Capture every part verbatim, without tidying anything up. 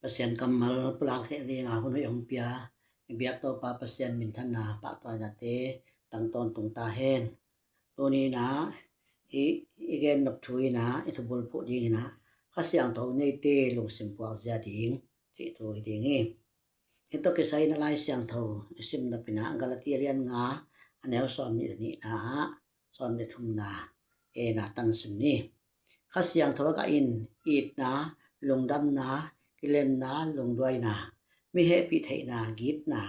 Pasian kammal pulak theih nadinga hun hoih hong pia i biak Topa Pasian minthanna pahtawinate tang tawntung ta hen. Tuni-in ah hih i gen nop thu in ah i thubulphuh dingin ah Kha Siangtho neite lungsim puakzia ding cih thu hi ding hi. Hih tawh kisai-in ah Lai Siangtho i sim nop in ah Galati a lian nga a neu sawm nih le nihna ah sawm le thumna, ena tan sim ni. Kha Siangtho a gah in itna, lungdamna, kilemna, lungduaina, mi hehpih theihna, gitna,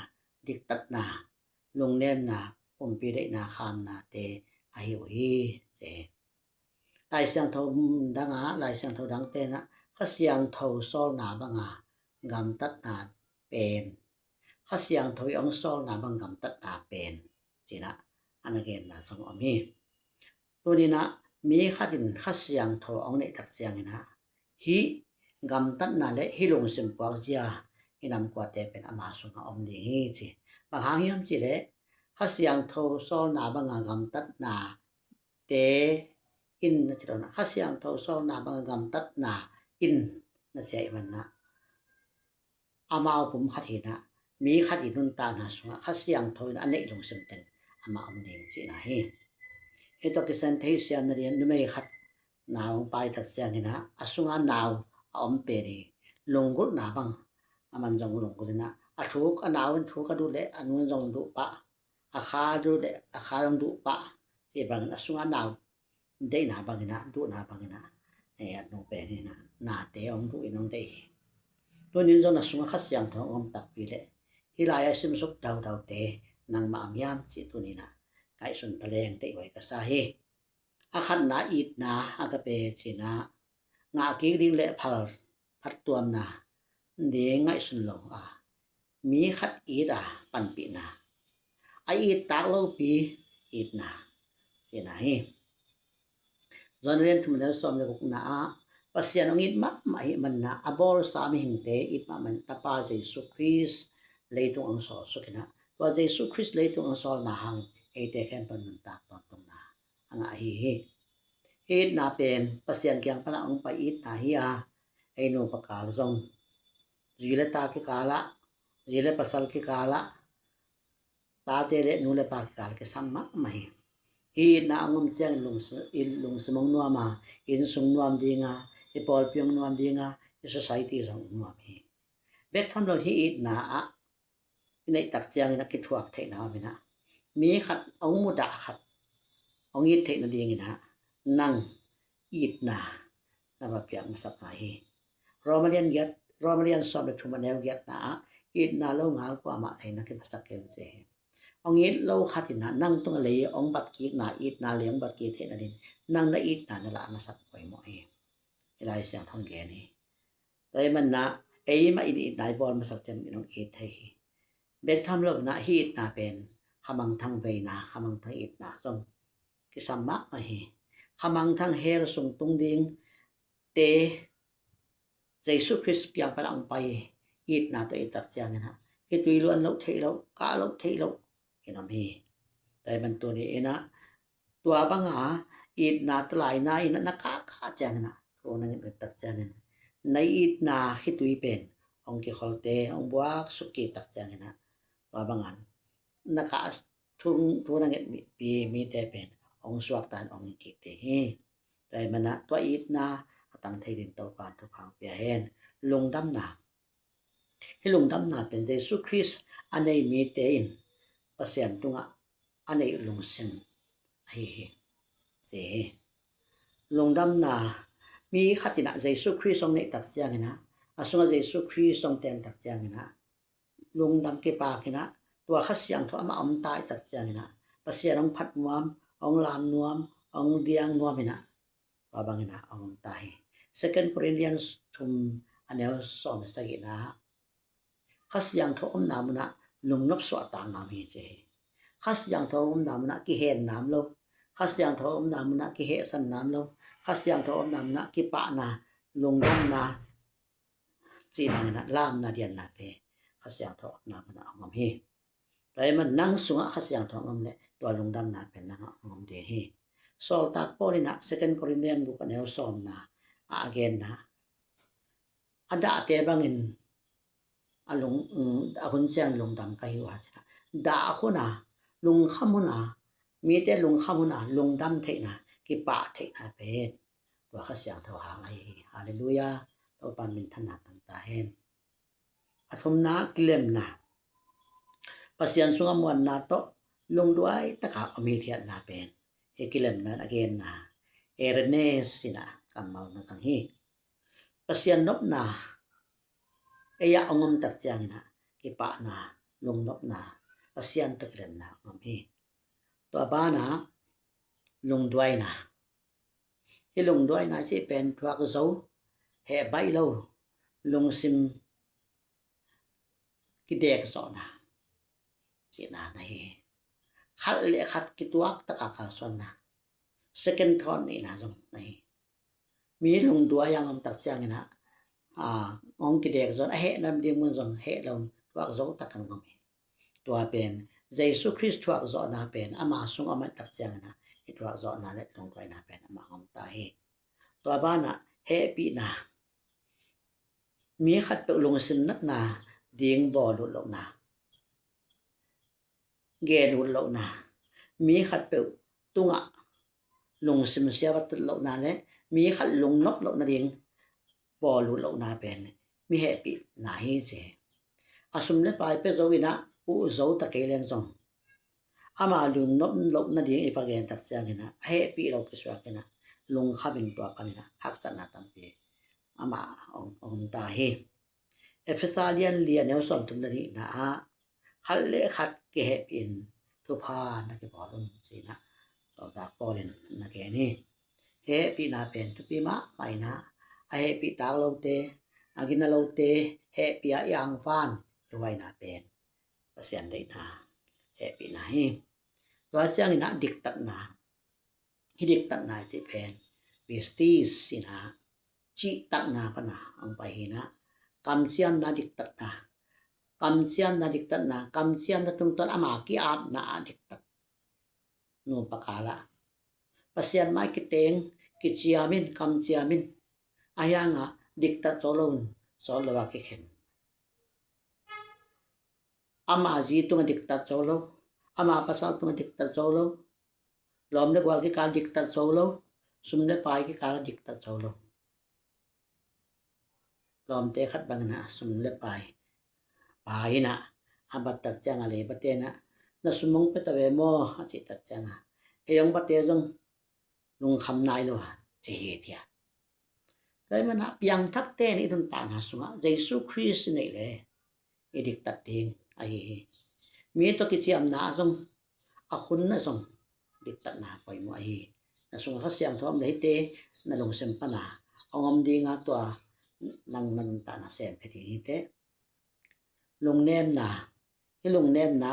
diktatna, lungnemna, pumpi deihna, khamnate ahi uh hi, ci. Lai Siangtho danga, Lai Siangtho dangte in ah Kha Siangtho sawlna banga gamtatna pen, Kha Siangtho i hong sawlna bang gamtatna pen, ci-in ah a na genna zong om hi. Tuni-in ah mi khat in Kha Siangtho hong neih tak ciangin ah hih gamtatna le hih lungsim puakzia i nam kuate pen ama sungah om ding hi, ci. Bang hang hiam cih leh Kha Siangtho sawlna banga gamtatna te in na ci lo-in ah Kha Siangtho sawlna banga gamtatna in na ci ahih manin ah amau pum khat hi-in ah mi khat i nuntakna sungah Kha Siangtho in a neih lungsim teng amah om ding cihna hi. Hih tawh kisai-in theihsiam nadingin numei khat nau hong pai tak ciangin ah a sungah nau a om pen hi lunggulhna bang, aman zong lunggulh in ah a thuk, a nau in thuk a duh leh a nu in zong duh pah, a kha duh leh a kha zong duh pah, cih bangin a sungah nau deihna bangin ah, duhna bangin ah, eh, a nu pen in ah nate hong duh in hong deih hi. Tuni-in zong na sungah Kha Siangtho hong om takpi leh hih lai-a simsuk daudaute nangmah om hiam cih tuni-in ah ngaihsun taleng deih huai ka sa hi. A khatna itna, agape, ci-in ah ngah kik ding le phal phattuamna ding ngaihsun lo a, mi khat it a panpihna, a it tak lopi itna, cihna hi. Johan a lian thum a neu sawm le gukna ah Pasian hong it mahmah ahih manin ah a bawlsa mihingte it mahmah in Tapa Jesu Khrist leitung hong sawlsuk in ah tua Jesu Khrist leitung hong sawlna hangin eite khempeuh nuntak tawntungna a ngah ahi hi. Hih itna pen Pasian kiang panah hong pai itna hi a, ei nupa kikal zong, zi le ta kikal ah, zi le pasal kikal ah, tate le nu le pa kikal ah kisam mahmah hi. Hih itna hong om ciangin lungsi-, i lungsim hong nuam a, i innsung nuam ding a, i pawlpi hong nuam ding a, i society zong hong nuam hi. Bek tham lo hih itna ah i neih tak ciangin ah kithuak theihna om in ah mi khat hong mudah khat hong it theih nadingin ah nang itna na va piak masak ngai hi. Roma lian giat, Roma lian sawm le thum a neu giatna ah itna lo ngal kuamah lei na kimasak kei un ci hi. Hong it lo khat in ah nang tungah lei hong bat kikna, itna lei hong bat kik theih nading nang na itna na lah masak poimawh hi. Hih Lai Siangtho hong gen hi. Tua ahih manin ah ei mah in itna i bawl masak ciang in hong it thei hi. Bek tham lo in ah hih itna pen khamangthang veina, khamangthang itna zong kisam mahmah hi. Khamangthang hell sung tung dingte Jesu Khrist kiang panah hong pai itna tawh i tak ciangin ah khitui luan loh theih loh, kah loh theih loh in om hi. Tua ahih manin tuni in ah tua banga itna talaina in ah na kahkah ciangin ah thu na nget tak ciangin na itna khitui pen hong kikholte, hong buaksuk kik tak ciangin ah tua banga na kah thu, thu na ngetpi mite pen hong suakta in hong kik ding hi. Tua ahih manin ah tua itna a tang thei ding Topa'n thupha hong pia hen. Lungdamna. Hih lungdamna pen Jesu Khrist a nei mite in Pasian tungah a neih lungsim ahi hi, ci hi. Lungdamna, mi khat in ah Jesu Khrist hong neih tak ciangin ah, a sungah Jesu Khrist hong ten tak ciangin ah lungdam kipak in ah tua Kha Siangtho amah om ta i tak ciangin ah Pasian hong phat nuam, hong lam nuam, hong diang nuam in ah tua bangin ah hong om ta hi. Second Corinthians thum a neu sawm le sagihna ah Kha Siangtho omna munah lungnop suahtakna om hi, ci hi. Kha Siangtho omna munah kihen nam lo, Kha Siangtho omna munah kihehsan nam lo, Kha Siangtho omna munah kipahna, lungdamna, cih bangin ah lamna diannate Kha Siangtho omna munah hong om hi. Tua ahih manin nang sungah Kha Siangtho hong om leh tua lungdamna pen nangah hong om ding hi. Sawltak Paul in ah Second Corinthians guk a neu sawmna ah a genna, a dahte bangin a lung, a hun ciang lungdam ka hi uh a, ci-in ah, dah hun a, lungkham hun a, mite lungkham hun a lungdam theihna, kipah theihna pen tua Kha Siangtho hang ahi hi. Halleluiah. Topa minthanna tang ta hen. A thumna, kilemna. Pasian sungah muanna tawh lungduai taka om hithiatna pen hi kilemna a genna, Irenaeus in ah kammal na zang hi. Pasian nopna ei-ah hong om tak ciangin ah kipahna, lungnopna, Pasian tawh kilemna hong om hi. Tua banah lungduaina. Hih lungduaina cih pen thuak zo, heh baih lo, lungsim kidek zawhna cihna na hi. Khat le khat kituak taka kalsuanna, second thought neihna zong na hi. Mi lungduai a om tak ciangin ah, a, hong kidek zawh, a heh nading mun zong heh lo, thuak zo takin hong om hi. Tua pen Jesu Khrist thuak zawhna pen ama sung a om tak ciangin ah, hih thuak zawhna le lungduaina pen amah hong om ta hi. Tua banah hehpihna, mi khatpeuh lungsim natna ding bawl ut lohna, gen ut lohna, mi khatpeuh tungah lungsim siavat lohna le mi khat lungnop loh nading bawl ut lohna pen mi hehpihna hi, ci. A sum le pai pia zo in ah, uh zo ta kei leng zong, ama lungnop loh nading i va gen tak ciangin ah, a hehpih lo kisuak in ah, lungkham in tua panin ah haksatna tampi amah hong, hong om ta hi. Efesa lian li, a neu sawmthum le nihna ah, khat le khat kihehpih in thupha na kibawl un, ci-in ah Sawltak Paul in na gen hi. Hehpihna pen thupi mahmah in ah, a hehpih tak lote, a gina lote hehpih ah i angvan, i huaina pen Pasian deihna, hehpihna hi. Tua ciangin ah diktatna. Hih diktatna i cih pen pistis in ah, cihtakna pan a hong pai hi in ah, kamciamna diktatna, kamciamna diktatna, kamciamna tungtawn ama ki-apna ah diktat. Nupa kal ah Pasian mai kiteng, kiciam in, kamciam in, ahi hangah diktat zo loin, sawt lo a kikhen. Ama zi tungah diktat zo lo, ama pasal tungah diktat zo lo, lawm le gual kikal diktat zo lo, sum le pai kikal diktat zo lo. Lawmte khat bangin ah sum le pai, pai in ah a bat tak ciangah leiba ten ah, na sum hong pia ta ve maw, a cih tak ciangah, ei hong bate zong lungkham nai lo a, ci hi, ci a. Tua ahih manin ah piangthakte in i nuntakna sungah Jesu Khrist i neih le i diktat ding ahi hi. Mi tawh kiciamna ah zong, a hun ah zong diktatna poimawh ahi hi. Na sungah Kha Siangtho om le hihte na lungsim pan a hong om ding a, tua nang na nuntakna sem phet ding hi teh. Lungnemna. Hih lungnemna,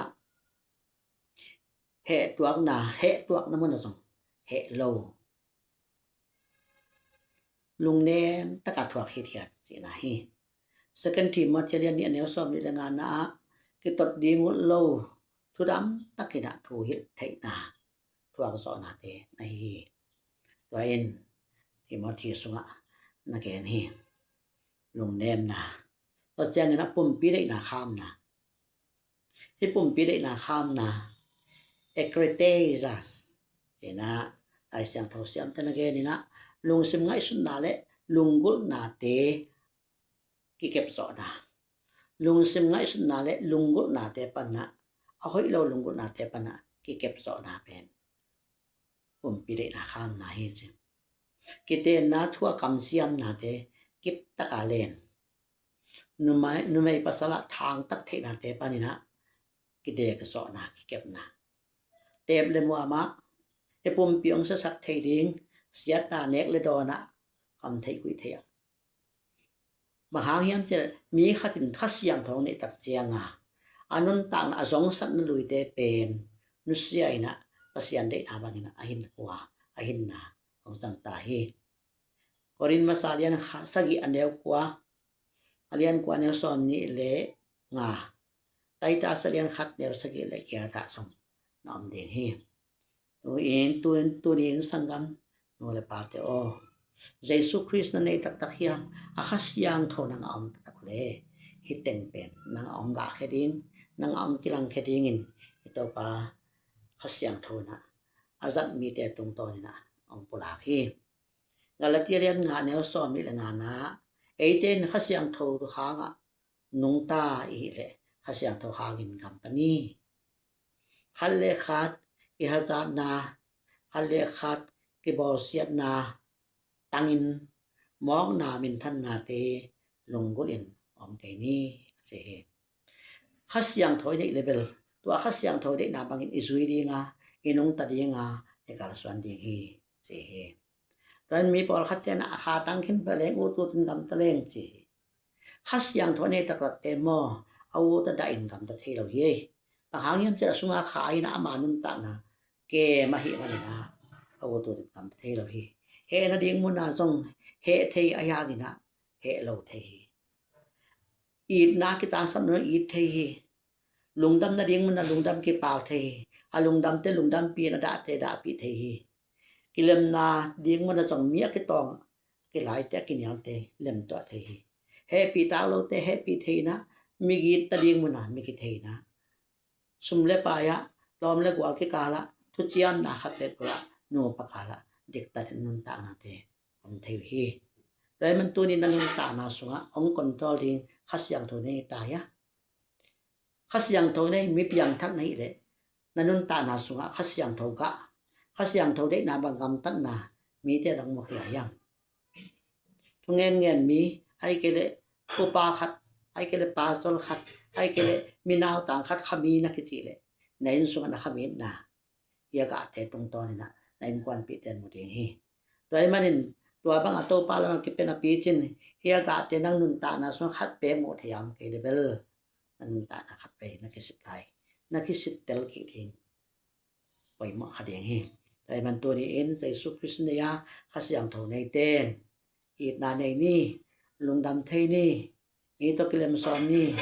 hehtuakna, hehtuakna mun ah zong heh lo, lungnem taka thuak hithiat cihna hi. Second Timothy lian nih, a neu sawmnih le ngana ah, kitot ding ut lo, thudam takin ah thuhilh theihna, thuak zawhnate na hi hi. Tua in Timothy sungah na gen hi. Lungnemna. Tua ciangin ah pumpi deihna khamna. Hih pumpi deihna khamna, ekrithesis, ci-in ah Lai Siangtho siamte na gen in ah, lungsim ngaihsutna le lunggulhnate kikep zawhna. Lungsim ngaihsutna le lunggulhnate pan ah, a hoih lo lunggulhnate pan ah kikep zawhna pen pumpi deihna khamna hi, ci. Kitenna thu a kamciamnate kip taka len, numei, numei pasal ah thangtat theihnate panin ah kidek zawhna, kikepna. Teep le muam ah, i pumpi hong siasak thei ding siatna, nek le dawn ah kham theih khuih theih ah. Bang hang hiam cih leh mi khat in Kha Siangtho hong neih tak ciang a, a nuntakna, a zongsatna luite pen nusia in ah, Pasian deihna bangin ah a hinkhua, a hinna hong zang ta hi. Korin masa lian kha-, sagih, a neu kua, a lian kua, a neu sawmnih le nga, Titus a lian khat, neu sagih le giat ah zong na om ding hi. Tu-in, tu-in, tuni-in sanggam nu le pate aw, Jesu Khrist na nei taktak hiam? A Kha Siangtho nang a om taktak le, hih teng pen nang a hong gahkhia ding, nang a hong kilangkhia dingin hih Topa Kha Siangtho in ah a zat mite tungtawn in ah hong pulak hi. Galatia lian nga neu sawm nih le nga na, eite in Kha Siangtho hangah nungta i hih leh Kha Siangtho hangin gamta ni. Khat le khat kihazatna, khat le khat kibawlsiatna tangin mawkna minthannate lunggulhin om kei ni, a ci hi. Kha Siangtho i neih le bel tua Kha Siangtho deihna bangin i zui dinga, i nungta dinga, i kalsuan ding hi, ci hi. Tua in mi pawlkhatte in ah a kha tang khin peuh leng ut ut in gamta leng ci hi. Kha Siangtho a nei taktakte maw, a ut a dah in gamta thei lo hi. Bang hang hiam cih leh a sunga kha in ah ama nuntakna kem ahih manin ah a ut ut in gamta thei lo hi. Heh nading munah zong heh thei ahih hangin ah heh lo thei hi. Itna kitangsap nung it thei hi. Lungdam nading munah lungdam kipak thei hi. A lungdamte lungdampih in, a dahte dahpih thei hi. Kilemna ding munah zong mi a kitawng, a kilaite, a kinialte lemtuah thei hi. Hehpih tak lote hehpih thei in ah, mi gitna ding munah mi kithei in ah, sum le pai ah, lawm le gual kikal ah, thuciamna khat peuhpeuh ah, nupa kal ah diktat in nuntaknate om thei uh hi. Tua ahih man tuni na nuntakna sungah hong control ding Kha Siangtho nei ta hia? Kha Siangtho nei mi piangthak na hih leh na nuntakna sungah Kha Siangtho gah, Kha Siangtho deihna bang gamtatna mite in hong mukhia hiam? Thungen ngen mi, ahih kei leh upa khat, ahih kei leh pastor khat, ahih kei leh mi nautang khat khami na kicih leh na inn sungah na khami na, hih a gahte tungtawn in ah na innkuanpihte in mu ding hi. Tua ahih manin tua bang a Topa lamah kipan a picin, hih a gahte nang nuntakna sungah khat pek muh theih a om kei le bel, na nuntakna khat pek na kisit lai, na kisit tel kik ding poimawh kha ding hi. Tua ahih man tuni in Jesu Khrist nei a, Kha Siangtho neite in itna nei ni, lungdam thei ni, mi tawh kilem sawm ni,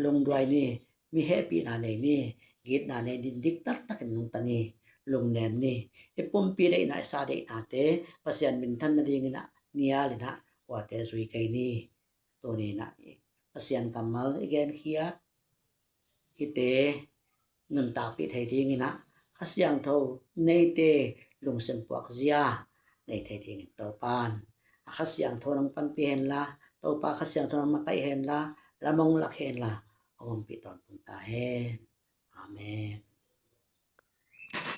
lungduai ni, mi hehpihna nei ni, gitna nei ni, diktat takin nungta ni, lungnem ni. I pumpi deihna, i sa deihnate Pasian minthan nadingin ah nial in ah huate zui kei ni. Tuni in ah Pasian kammal i genkhiat hihte nuntakpih thei dingin ah Kha Siangtho neite lungsim puakzia nei thei dingin Topa in a Kha Siangtho in hong panpih hen la, Topa Kha Siangtho in hong makaih hen la, lam hong lak hen la, hong ompih tawntung ta hen. Amen.